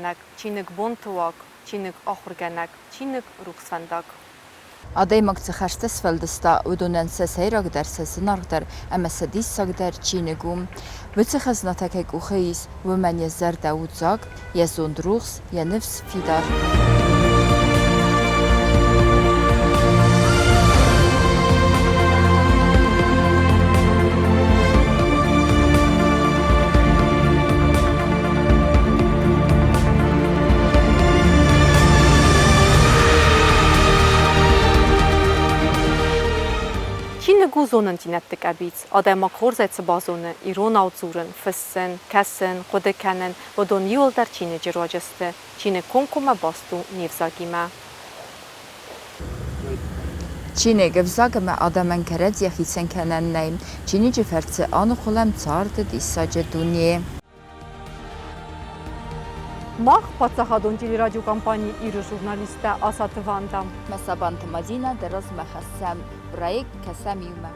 Хъомылгӕнӕг, чиныг бонты уаг, чиныг ахуыргӕнӕг, чиныг рухсвӕндаг. Адӕймаг цы хӕстӕ сфӕлдыста, уыдонӕн сӕ сӕйрагдӕр, сӕ зынаргъдӕр ӕмӕ сӕ диссагдӕр чиныг у. Уыцы хӕзнатӕ кӕй къухы ис, уымӕн йӕ зӕрдӕ у дзаг, йӕ зонд рухс, йӕ ныфс фидар. Чиныг у зонындзинӕдты къӕбиц. Адӕймаг хорзӕй цы базоны, иронау дзурын, фыссын, кӕсын, хъуыды кӕнын, уыдон иуылдӕр чиныджы руаджы сты. Чиныг комкоммӕ баст у не взагимӕ. Чиныг ӕвзаг ӕмӕ адӕмӕн кӕрӕдзийӕ хицӕн кӕнӕн нӕй. Чиныджы фӕрцы аныгъуылӕм царды диссаджы дуне. Мах, паддзахадон телерадиокомпани Иры журналисттӕ Асаты Ванда, Сабанты Мадинӕ дӕ размӕ хӕссӕм проект «Кӕсӕм иумӕ».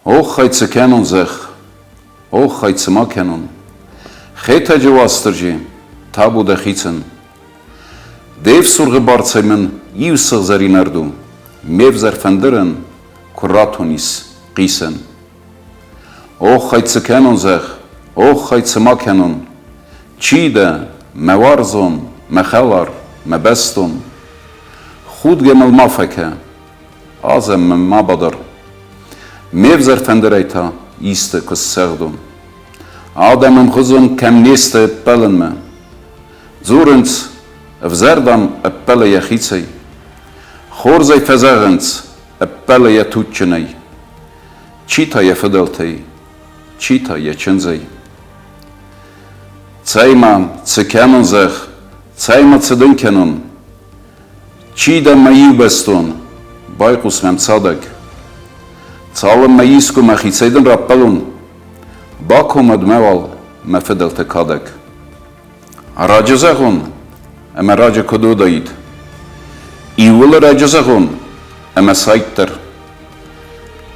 Оххай, цы кӕнон, зӕхх, оххай, цы ма кӕнон? Хетӕджы Уастырджи, табу дӕхицӕн! Де фсургъы бӕрцӕй мын иу сыгъзӕрин ӕрду, ме взӕр фӕндырӕн куы ратонис хъисӕн. Оххай, цы кӕнон, зӕгъ, оххай, цы ма кӕнон? Чи дӕ, мӕ уарзон, мӕ хӕлар, мӕ бӕстон? Худгӕ мыл ма фӕкӕ, азӕм мӕм ма бадар. Ме взӕр фӕндырӕй та исты куы сцӕгъдон. Адӕм ӕмхуызон кӕм не сты ӕппӕлынмӕ. Дзурынц, ӕвзӕр, дам, ӕппӕлы йӕхицӕй. Хорзӕй фӕзӕгъынц, ӕппӕлы йӕ туджджынӕй. Чи та йӕ фыдӕлтӕй, чи та йӕ чындзӕй. Цӕй-ма, цы кӕнон, зӕгъ, цӕй-ма, цы дын кӕнон? Чи дӕ, мӕ иубӕстон, байхъус мӕм цадӕг. Цалынмӕ искуы мӕхицӕй дын раппӕлон, бакомӕд мӕ уал мӕ фыдӕлты кадӕг. Раджы зӕгъон, ӕмӕ раджы куыд уыдаид. Иууыл раджы зӕгъон, ӕмӕ сайддӕр.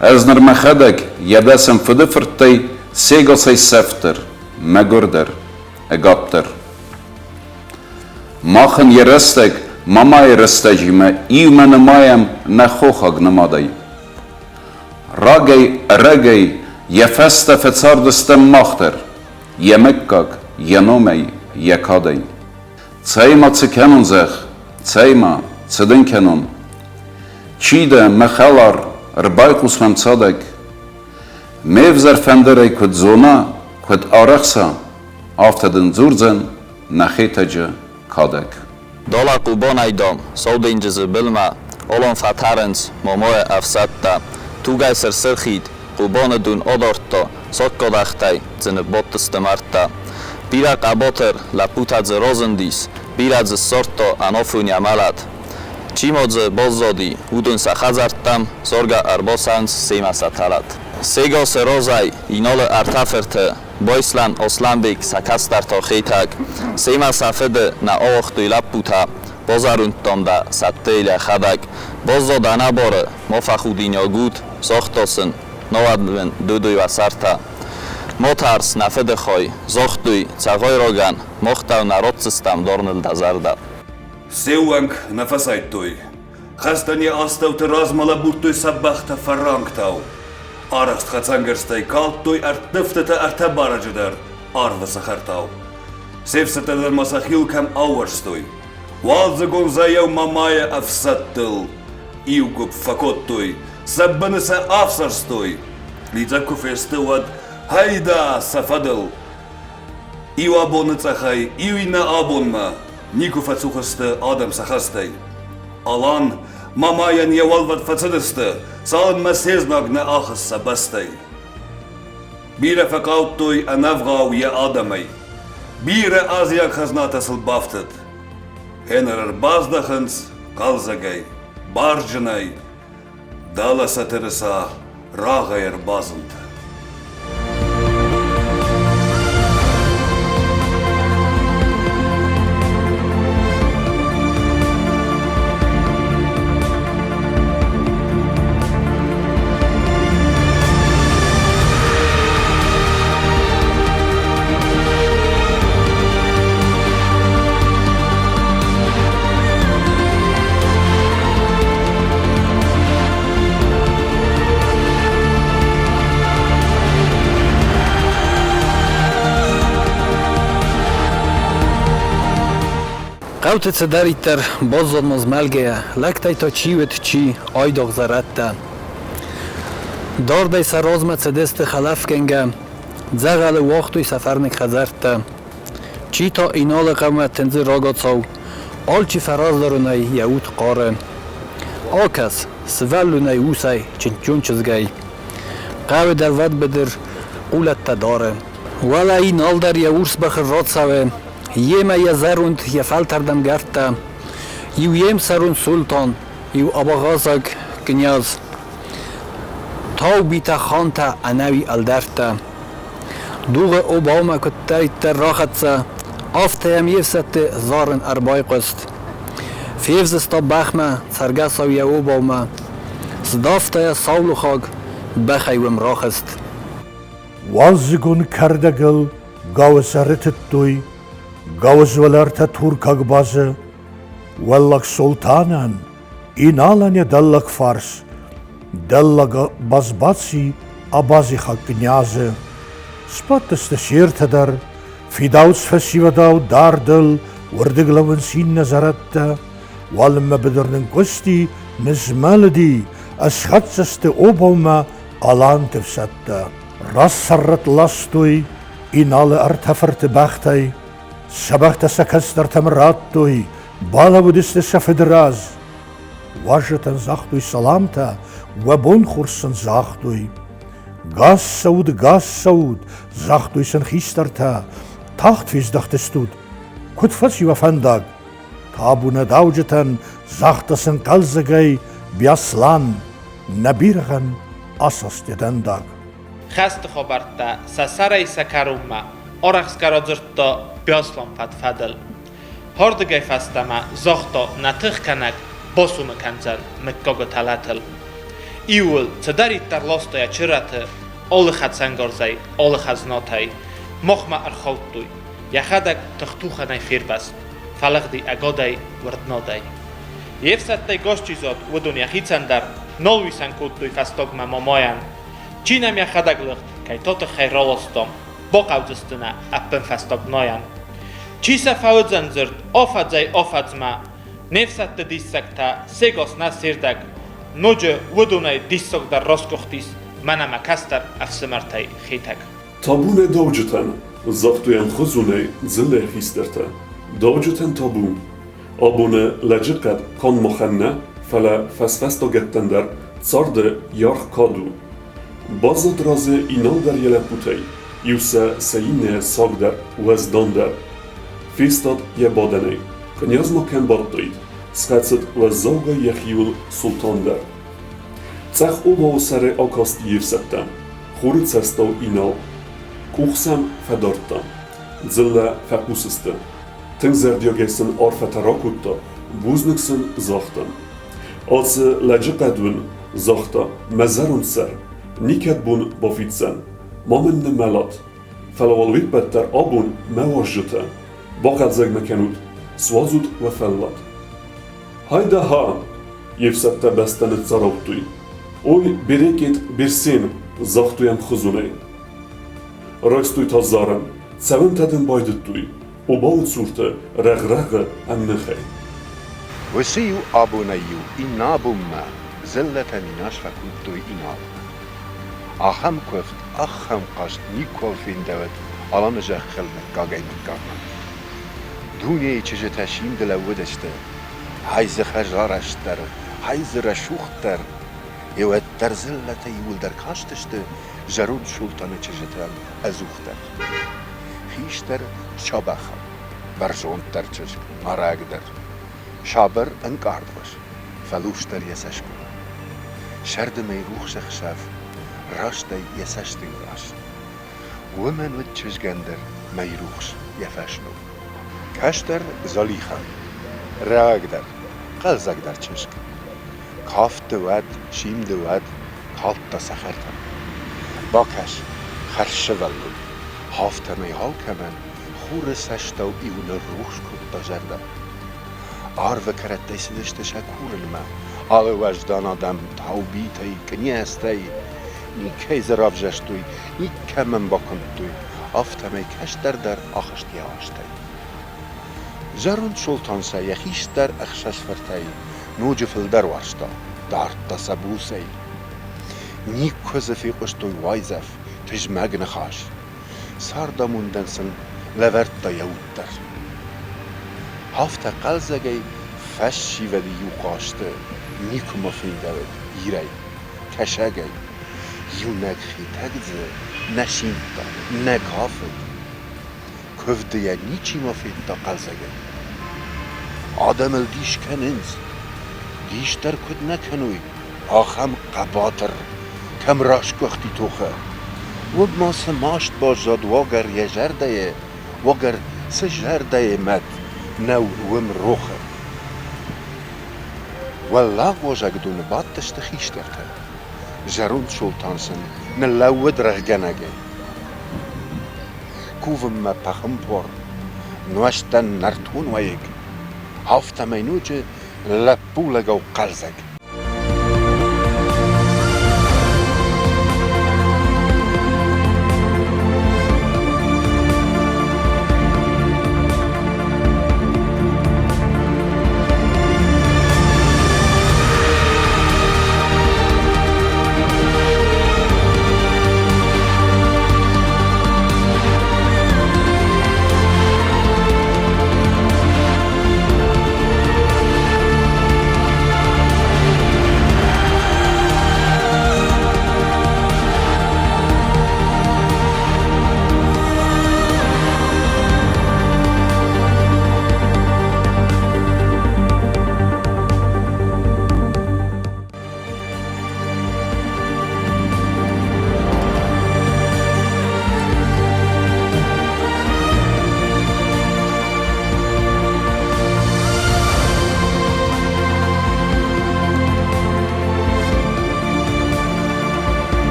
Ӕз ныр мӕхӕдӕг йӕ дӕсӕм фыды фырттӕй сегасӕй сӕфтдӕр, мӕгуырдӕр, ӕгаддӕр. Махӕн йӕ рӕстӕг Мамайы рӕстӕджимӕ иумӕ нымайӕм нӕ хохаг нымадӕй. Рагӕй-ӕрӕгӕй йӕ фӕстӕ фӕцардыстӕм мах дӕр, йӕ мыггаг, йӕ номӕй, йӕ кадӕй. Цӕй-ма цы кӕнон, зӕгъ, цӕй-ма, цы дын кӕнон? Чи дӕ, мӕ хӕлар, ӕрбайхъус мӕм цадӕг. Ме взӕр фӕндырӕй куыд зона, куыд арӕхса, афтӕ дын дзурдзӕн нӕ Хетӕджы кадӕг. Дола Хъубонӕй дом, Сау денджызы былмӕ, Олон фӕтӕрынц Момойы ӕфсӕдтӕ. Тугӕй сыр-сырхид, Хъубоны дун одордто. Соккодӕхтӕй дзы ныббодтысты мӕрдтӕ. Бирӕ хъӕботыр лӕппутӕ дзы розындис, бирӕ дзы ссордто ӕнофун йӕ мӕлӕт. Чи мо дзы боззоди, уыдон сӕ хӕдзӕрттӕм зоргӕ ӕрбоцӕуынц семӕ сӕ тӕлӕт. Сегосы розӕй Инолы ӕртӕ фырты, Бойслан, Осланбег, сӕ кӕстӕртӕ Хетӕг. Семӕ сӕ фыды нӕ оохтой лӕппутӕ, бозӕрундтондӕ сӕттыйл йӕхӕдӕг. Боззод ӕнӕборы, мо фӕхудинёг ут, зогъто сын, ноуӕд мын дудуй уӕ сӕртӕ. Мо тӕрс, нӕ фыды хой, зогътуй, Цӕгъойрогӕн, мохтау нӕ ротдзыстӕм дорныл дӕ зӕрдӕ. Се ууӕнк нӕ фӕсайдтой. Хӕстӕн йӕ астӕуты размӕ лӕбурдтой сӕ бӕхтӕ фӕранктау. Арӕхст хӕцӕнгӕрзтӕй калдтой ӕрттывтытӕ ӕртӕ барӕджы дӕр арвы цӕхӕртау. Се фсӕдтӕ дӕр ма сӕ хил кӕм аууӕрстой. Уалдзыгон зӕйау Мамайы ӕфсӕдтыл иу гуыпп фӕкодтой, сӕ быны сӕ афсӕрстой. Лидзӕг куы фесты, уӕд гьӕйда сӕ фӕдыл! Иу абоны цъӕхӕй, иу иннӕ абонмӕ никуы фӕцух сты адӕм сӕ хӕстӕй. Алан Мамайӕн йӕ уӕлвӕд фӕцыдысты, цалынмӕ се знаг нӕ ахызт сӕ бӕстӕй. Бирӕ фӕкалдтой ӕнӕвгъау йӕ адӕмӕй. Бирӕ азиаг хӕзнатӕ сыл бафтыд. Гъеныр ӕрбаздӕхынц хъӕлдзӕгӕй, барджынӕй, Дӕлӕ сӕ тырыса рагъӕй ӕрбазынд. Хъӕуты цыдӕриддӕр баззадмӕ змӕлгӕйӕ, лӕгтӕй та чи уыд, чи айдагъ зӕрӕдтӕ. Дардӕй сӕ размӕ цыдысты хӕлӕфгӕнгӕ, дзӕгъӕлы уагътой сӕ фӕрныг хӕдзӕрттӕ. Чи та Иналы хъӕумӕ тындзы рагацау, алчи фӕраздӕронӕй йӕ уд хъары. Акӕс, сывӕллонӕй усӕй, чындздзон чызгӕй. Хъӕуы дӕрвӕд быдыр хъулӕттӕ дары. Уӕлӕ Инал дӕр йӕ урс бӕхыл рацӕуы, йемӕ йӕ зӕронд, йӕ фӕлтӕрд ӕмгӕрттӕ. Иу йе мсӕрон Султан, иу абагъазаг кънйаз. Таубитӕ, хантӕ, ӕнӕуи ӕлдӕрттӕ. Дугъы обаумӕ куыддӕриддӕр рахӕццӕ, афтӕ йӕм йе фсӕдты зарын ӕрбайхъуыст. Февзыста бӕхмӕ, цӕргӕсау йӕ обаумӕ. Сдавта йӕ саулохаг, бӕхӕй уым рахызт. Уалдзыгон кӕрдӕгыл гауыз ӕрытыдтой, гауыз уӕлӕртӕ туркаг базы. Уӕллаг Султанӕн, Иналӕн йӕ дӕллаг фарс, дӕллаг Базбаци абазихаг кънязы. Сбадтысты се ртӕ дӕр, фидауц фӕсивӕдау дардыл уырдыг лӕууынц иннӕ зӕрӕдтӕ. Уалынмӕ быдыр нынкъуысти, нызмӕлыди, ӕсхӕццӕ сты обаумӕ аланты фсӕдтӕ. Рассӕррӕтт ластой Иналы ӕртӕ фырты бӕхтӕй. Сӕ бӕхтӕ сӕ кӕстӕртӕм радтой, балӕууыдысты сӕ фыды раз. Уазджытӕн загътой саламтӕ, уӕ бон хорз сын загътой. Гас цӕут, гас цӕут, загътой сын хистӕртӕ, тагъд фездӕхтыстут. Куыд фӕци уӕ фӕндаг? Табу нӕ дауджытӕн, загъта сын хъӕлдзӕгӕй Биаслан, нӕ бирӕгъӕн асаст йӕ дӕндаг. Хӕсты хабӕрттӕ сӕ сӕрӕй сӕ кӕронмӕ арӕхсгӕ радзырдта Биаслан фӕд-фӕдыл. Ардыгӕй фӕстӕмӕ загъта нӕ тыхгӕнӕг басомы кӕндзӕн мыггагы тӕлӕтыл. Иуыл цыдӕриддӕр ласта йӕ чырӕты алы хӕцӕнгарзӕй, алы хӕзнатӕй, махмӕ ӕрхаудтой. Йӕхӕдӕг тыхтухӕнӕй фервӕзт, фӕлыгъди ӕгадӕй, уырднадӕй. Йе фсӕдтӕй госчизод уыдон йӕхицӕн дӕр нал уисӕн кодтой фӕстагмӕ Мамайӕн. Чи нӕм йӕхӕдӕг лыгъд, кӕй та тыххӕй раластам, бахъӕудзысты нӕ ӕппынфӕстаг найӕн. Чи сӕ фӕуыдзӕн дзырд афӕдзӕй-афӕдзмӕ, не фсӕдты диссӕгтӕ сегас нӕ сердӕг, ноджы уыдонӕй диссагдӕр расгуыхтис мӕнӕ мӕ кӕстӕр ӕфсымӕртӕй Хетӕг. Табу нӕ дауджытӕн, загътой ӕмхуызонӕй дзыллӕйы хистӕртӕ. Дауджытӕн табу. Абоны лӕджыхъӕд канд махӕн нӕ, фӕлӕ фӕсфӕстагӕттӕн дӕр царды йаргъ кад у. Баззад разы Инал дӕр йӕ лӕппутӕй, иу сӕ сӕ иннӕйӕ сагдӕр, уӕздандӕр. Фестад йӕ бадӕнӕй. Кънйаз ма кӕм бадтаид, схӕцыд уӕззаугай йӕхиуыл Султан дӕр. Цъӕх обауы сӕрӕй акаст йе фсӕдтӕм. Хуры цӕстау Инал. Къух сӕм фӕдардта. Дзыллӕ фӕхъус сты. Тынг зӕрдиагӕй сын арфӕтӕ ракодта, бузныг сын загъта. Ацы лӕджыхъӕд уын, загъта, мӕ зӕронд сӕр, никӕд бон бафиддзӕн. Ма мын ныммӕлат. Фӕлӕ уал уе ппӕт дӕр абон, мӕ уазджытӕ, бахъӕлдзӕг мӕ кӕнут, суадзут уӕ фӕллад. Хайда-ха! Йе фсӕдтӕ бӕстӕ ныццараудтой. Ой, берекет, берсен, загътой ӕмхуызонӕй. Райстой та зарын, цӕуынтӕ дын байдыдтой, обауы цурты рӕгъ-рӕгъы ӕмныхӕй. Уыцы-иу абонӕй-иу иннӕ абонмӕ дзыллӕтӕ минас фӕкодтой Иналмӕ. Ахӕм куывд, ахӕм хъазт никуал фендӕуыд Аланы зӕххыл мыггагӕй-мыггагмӕ. Дунейы чызджытӕ симды лӕууыдысты, ай дзы хӕрзарӕзтдӕр, ай дзы рӕсугъддӕр. Еуӕддӕр дзыллӕтӕ иууылдӕр кастысты зӕронд Султаны чызджытӕм ӕдзухдӕр. Хистӕр Чабӕхан, бӕрзонддӕр чызг, марӕгдӕр, сабыр ӕнкъардгъуыз, фӕлурсдӕр йӕ цӕсгом. Сӕрды мӕйрухс ӕхсӕв растӕй йӕ цӕстӕнгас. Уымӕн уыд чызгӕн дӕр мӕйрухс йӕ фӕсном. Кӕстӕр Залихан, рӕуӕгдӕр, хъӕлдзӕгдӕр чызг. Кафты уӕд, симды уӕд калдта цӕхӕртӕ. Бакӕс, хӕрзсывӕллон, афтӕмӕй алкӕмӕн хуры цӕстау-иу ныррухс кодта зӕрдӕ. Арвы кӕрӕттӕй цыдысты сӕ курынмӕ алы уӕздан адӕм таубитӕй, кънйӕзтӕй. Никӕй дзы равзӕрстой, никӕмӕн бакуымдтой, афтӕмӕй кӕстӕр дӕр ахызт йӕ азтӕй. Зӕронд Солтан сӕ йӕ хистӕр ӕхсӕз фыртӕй ноджы фылдӕр уарзта, дардта сӕ буцӕй. Никуы дзы фехъуыстой уайдзӕф, тызмӕг ныхас. Цардамондӕн сын лӕвӕрдта йӕ уд дӕр. Афтӕ хъӕлдзӕгӕй фӕсивӕды иу хъазты никуыма фендӕуыд Ирӕй, Кӕсӕгӕй. Иунӕг Хетӕг дзы нӕ симдта, нӕ кафыд. Куывды йӕ ничима федта хъӕлдзӕгӕй. Адӕм ыл дис кӕнынц. Дис дӕр куыд нӕ кӕной, ахӕм хъӕбатыр кӕм расгуыхти тохы. Уым ма цы маст баззад уагӕр йӕ зӕрдӕйы, уагӕр цы зӕрдӕйы мӕт нӕу уым рохы. Уӕллаг уазӕгдоны бадтысты хистӕртӕ. Зӕронд Солтан сын ныллӕууыд рӕгъгӕнӕгӕй. Кувынмӕ пахампар, нуӕзтӕн нӕртон уӕйыг, афтӕмӕй ноджы лӕппулӕгау хъӕлдзӕг.